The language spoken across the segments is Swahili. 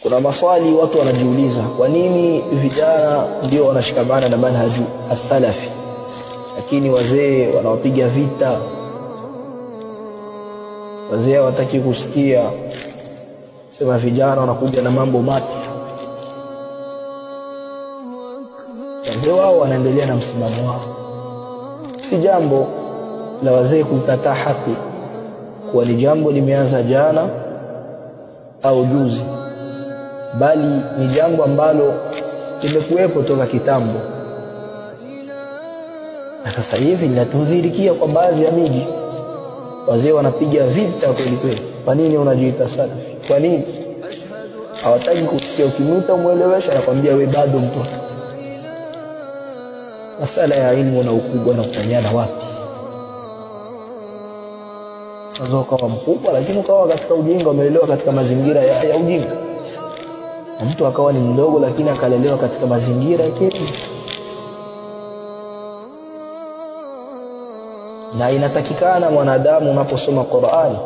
Kuna maswali watu wanajiuliza, kwa nini vijana ndio wanashikamana na manhaju as-salafi lakini wazee wanawapiga vita? Wazee hawataki kusikia, sema vijana wanakuja na mambo mapya. Wazee wao wanaendelea na msimamo wao. Si jambo la wazee kukataa haki kuwa ni jambo limeanza jana au juzi, bali ni jambo ambalo limekuwepo toka kitambo, na sasa hivi linatudhihirikia kwa baadhi ya miji. Wazee wanapiga vita kweli kweli. Kwa nini unajiita salafi? Kwa nini? Hawataki kusikia. Ukimuita umuelewesha, anakuambia we bado mtoto. Masala ya ilmu na ukubwa na kutaniana wapi? Unaweza ukawa mkubwa lakini ukawa katika ujinga, umelelewa katika mazingira ya ujinga. Na mtu akawa ni mdogo lakini akalelewa katika mazingira ya kielimu. Na inatakikana mwanadamu unaposoma Qur'ani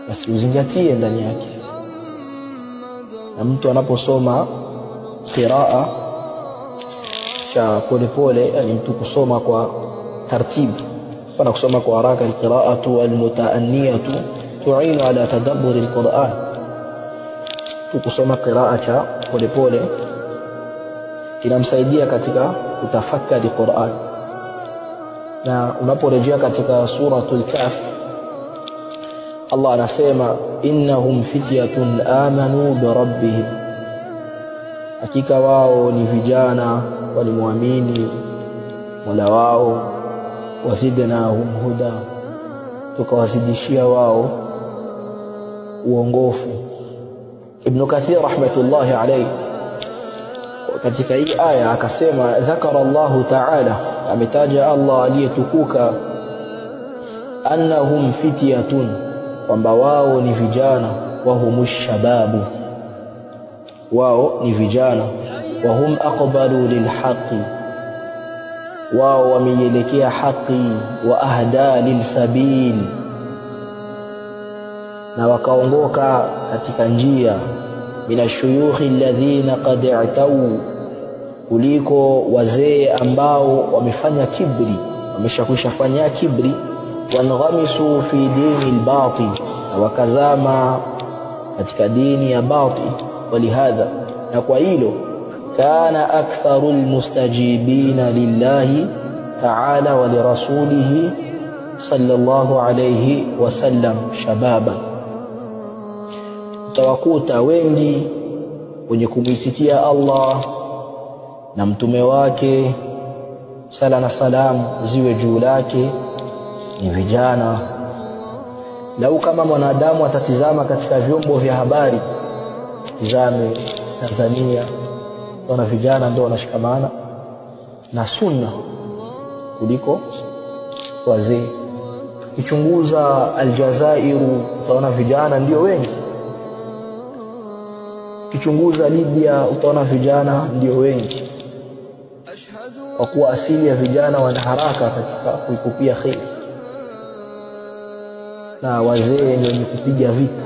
basi uzingatie ndani yake. Na mtu anaposoma qiraa cha polepole, yani mtu kusoma kwa taratibu, pana kusoma kwa haraka, alqiraatu almutaanniyatu tu'inu ala tadabburi alquran. Kusoma qiraa cha polepole inamsaidia katika kutafakari Qur'an. Na unaporejea katika suratul Kahf, Allah anasema innahum fityatun amanu bi rabbihim, hakika wao ni vijana walimwamini Mola wao, wazidnahum huda, tukawazidishia wao uongofu. Ibn Kathir rahmatullahi alayhi katika hii aya akasema dhakara Allahu ta'ala, ametaja Allah aliyetukuka, annahum fityatun, kwamba wao ni vijana, wahumush shababu, wao ni vijana, wahum aqbalu lilhaqi, wao wameielekea haki, wa ahda lilsabil, na wakaongoka katika njia, minashuyukhi alladhina qad i'tau, kuliko wazee ambao wamefanya kibri, wameshakwisha fanya kibri, wanghamisu fi dini albatil, na wakazama katika dini ya batil. Walihadha, na kwa hilo, kana aktharu almustajibina lillahi ta'ala wa lirasulihi sallallahu alayhi wasallam shababa, utawakuta wengi wenye kumwitikia Allah na mtume wake, sala na salamu ziwe juu lake, ni vijana. Lau kama mwanadamu atatizama katika vyombo vya habari, tizame Tanzania, wana vijana ndio wanashikamana na sunna kuliko wazee. Ukichunguza Aljazairu utaona vijana ndio wengi. Ukichunguza Libya utaona vijana ndio wengi, kwa kuwa asili ya vijana wana haraka katika kuikupia kheri, na wazee ndio wenye kupiga vita.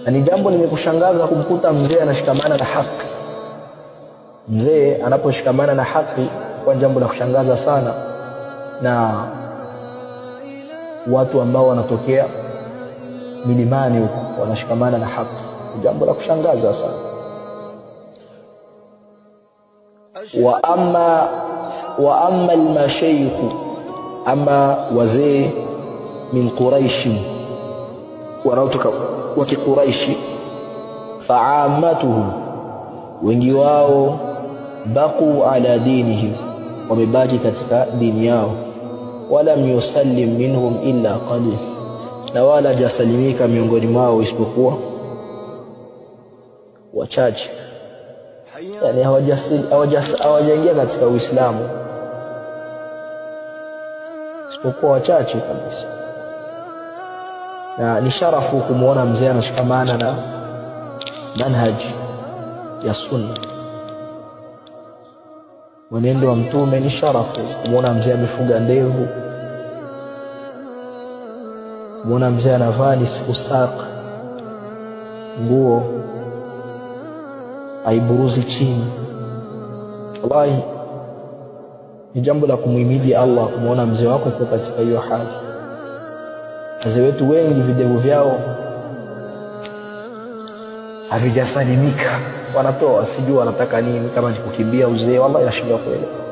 Na ni jambo lenye kushangaza kumkuta mzee anashikamana na haki. Mzee anaposhikamana na haki kwa jambo la kushangaza sana, na watu ambao wanatokea milimani huko wanashikamana na haki, jambo la kushangaza sana. Wa amma al-mashaykh, ama wazee min Quraish, wanaotoka wa Quraishi, fa'amatuhum, wengi wao baqu ala dinihim, wamebaki katika dini yao, wala yusallim minhum illa qalil, na wala jasalimika miongoni mwao isipokuwa wachache. Yani hawajaingia katika Uislamu isipokuwa wachache kabisa. Na ni sharafu kumuona mzee anashikamana na manhaj ya sunna, mwenendo wa mtume. Ni sharafu kumuona mzee amefuga ndevu, kumuona mzee anavaa nisfu saq, nguo aiburuzi chini. Wallahi ni jambo la kumhimidi Allah kumuona mzee wako yuko katika hiyo hali. Wazee wetu wengi videvu vyao havijasalimika, wanatoa sijui wanataka nini, kama ni kukimbia uzee, wallahi nashindwa kuelewa.